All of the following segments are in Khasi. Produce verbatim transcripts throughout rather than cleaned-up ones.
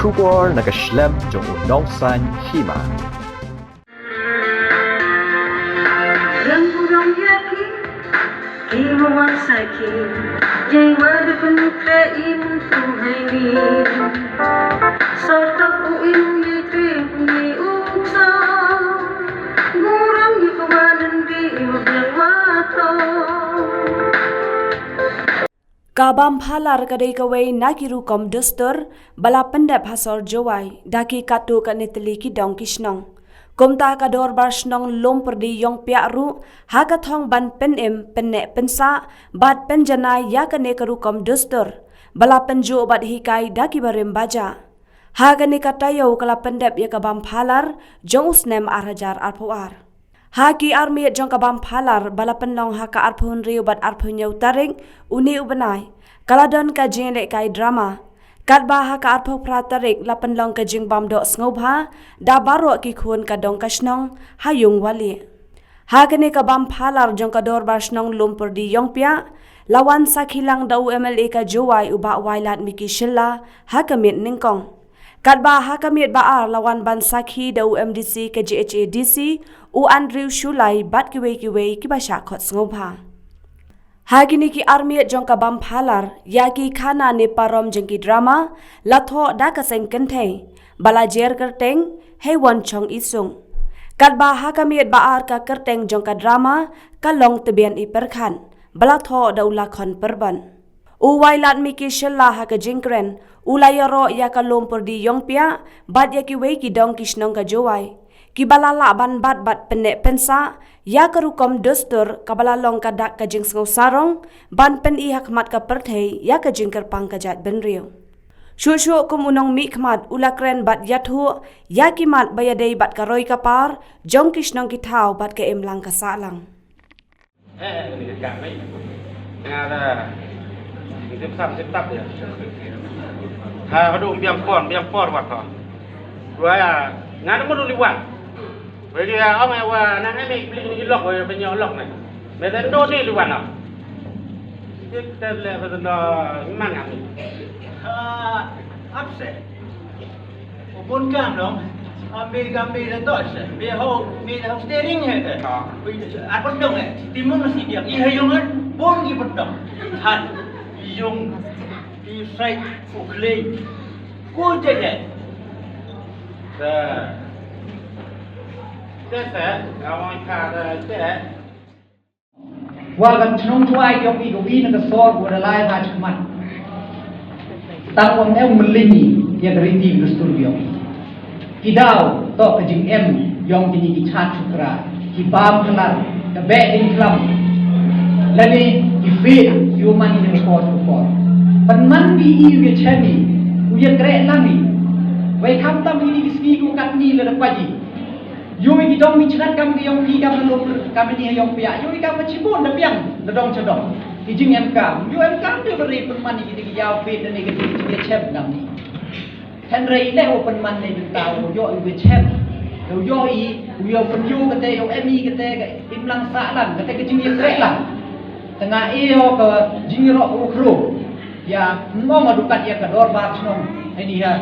Khubor na ka shlem jong u nongsan hima. Rang u rang ïa ki, ki ma wan sa ki, jai wa da pyntreh i mun tu hai ni. Sar tak u im ye tri u ye u ksa, gurang ye ka wa nan di i wa biang wa to. Ka bam phalar ka dei kawei na ki rukom dustur ba la pyndep ha sor Jowai da ki katto katne tylli ki dong ki shnong. Kumta ka dorbar shnong Lumpyrdi Ïongpiah ruh ha ka thong ban pynim, pynneh pynsah bad pynjanai ïa kane ka rukom dustur ba la pynjuh bad hikai da ki barim baja. Ha kane ka taïew ka la pyndep ïa ka bam phalar jong u snem ar hajar arphew ar. Ha ki ar miet jong ka bam phalar ba la pynlong ha ka arphew hynriew bad arphew hynñiew tarik une u bnai, ka la don ka jingïalehkai drama. Katba ha ka arphew phra tarik la pynlong ka jingbam doh sngewbha da baroh ki khun ka dong ka shnong ha Ïungwali. Ha kane ka bam phalar jong ka dorbar shnong Lumpyrdi Ïongpiah la wan sakhi lang da u M L A ka Jowai u Bah Wailadmiki Shylla ha ka miet nyngkong. Katba ha ka miet ba ar la wan ban sakhi da u M D C ka J H A D C u Andrew Shullai bad kiwei kiwei kiba shah khot sngewbha. Ha kine ki ar miet jong ka bam phalar ïa ki khana ne parom jong ki drama la thoh da ka seng kynthei ba la jer kyrteng Heiwon Chong Isung. Katba ha ka miet ba ar ka kyrteng jong ka drama ka long Tbian i Pyrkhat ba la thoh da u Lakhon Pyrbon. U Wailadmiki Shylla ha ka jingkren u la ïaroh ïa ka Lumpyrdi Ïongpiah bad ïa kiwei ki dong ki shnong ka Jowai kiba la lah ban bat bad pynneh pynsah ïa ka rukom dustur kaba la long ka dak ka jingsngew sarong ban pyni ha khmat ka pyrthei ïa ka jingkyrpang ka jaitbynriew. Shuh shuh kum u nongmihkhmat u la kren bad ïathuh ïa ki mat ba ïadei bad ka roi ka par jong ki shnong ki thaw bad ka imlang ka sahlang. Eh, ni ka ni. Nga da. Ni tip sam tip tap ya. Ha, hadu biang por, biang por wat ko. Wa ya, nga da mulu liwan. Wa ya, ong ya wa, nang ai me beli ni lok, wa ya, penyo lok ni. Me da ndo ni liwan no. Kita le, wa da ndo, man nga ni. Ha, upset. Bun kam dong. Ambil gambil dah tos. Biar hau, biar hau steering he dah. Ha. Apa dong eh? Timun masih dia. Ih hayung kan. Bun ki petong. Han. Yung. Isai. Uklei. Ku je je. Dah. Dah sah. Kawan ka dah sah. Wa ka chnong Jowai jong i, ka wi na ka sor wa da lai ha chmat. Tang wa em mling i ya ka riti ka dustur jong i. Ki daw to ka jingem jong kini ki chat chukra, ki bam klar, ka beh ding klam. Lane ki fit, ki uman i na ka por ka por. Pan man bi i u ya chem i, u ya kreh lang i. Wei kham tam ini ki sngi ku kat ni la da paji. Ïoh i ki dong ki chnat kam ki yong ki kam na lum kam ni yong pia. Ïoh i kam ka chibun da biang da dong cha dong. Ki jing em kam. Ïoh em kam de bari pynman i ki ding ïaw pit da ni ki ding ki chem kam ni. Hynrei le u pynman ne bynta u ïoh i u chem. U ïoh i u ïoh pynïoh kate ïoh em i kate ka imlang sahlang kate ka jingïatreh lang. Tengah ïoh ka jingïaroh u khro. Ïa mong adu kat ïa ka dorbar chnong. Hynrei ïa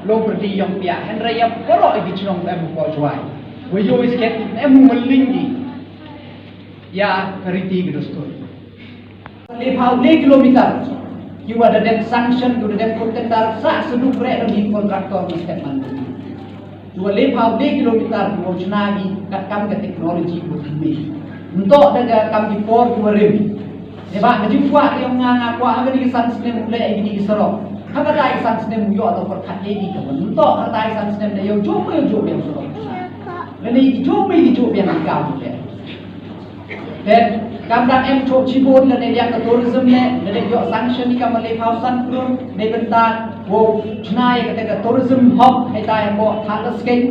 Long pyrdi ïong pia, hynrei ïa baroh ïa ki chnong em ko Jowai. Wa ïoh i sket em u mylling ki. Ïa ka riti ki dustur. Le phaw le kilometer. Ki wa da dep sanction, ki wa da dep kut tender, sa sduk brek da ni contractor ni step man. Ki wa le phaw le kilometer, ki wa chna ki kat kam ka technology ko timi. Ntok da ka kam ki por ki wa rim. Eba ka jingkwah ka ïong nga nga kwah ha kane ka san snem u leh ïa kine ki surok. Ha kata ka san snem u ïoh tang pyrkhat ïa ki ka myntok ha kata ka san snem da ïoh jop ïoh jop ïa surok. Lane ki jop ïa ki jop ïa ki kam u leh. Te kam dang em chok chibun lane ïa ka tourism ne lane ïoh sanction ïa ka ma le phaw san klur ne bynta wow chna ïa kata ka tourism hub haitai ha ko Thadlaskein.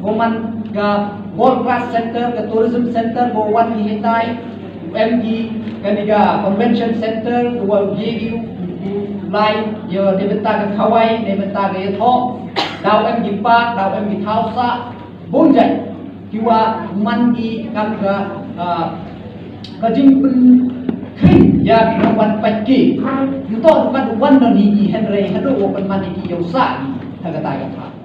Wow man ka world class center, ka tourism center wow wan hi haitai. Em ki kane ka convention center, ka wa ye ki u lai ïa dei bynta ka khawai, dei bynta ka ïathoh, daw em ki park, daw em ki thaw sah, bun jait ki wa man ki kam ka, ah, ka jingpynkhring ïa ki nongwan pait ki. Nto ka wan don hi ki hynrei haduh wa pynman ki ïa u sah ki. ha kata ka thaiñ.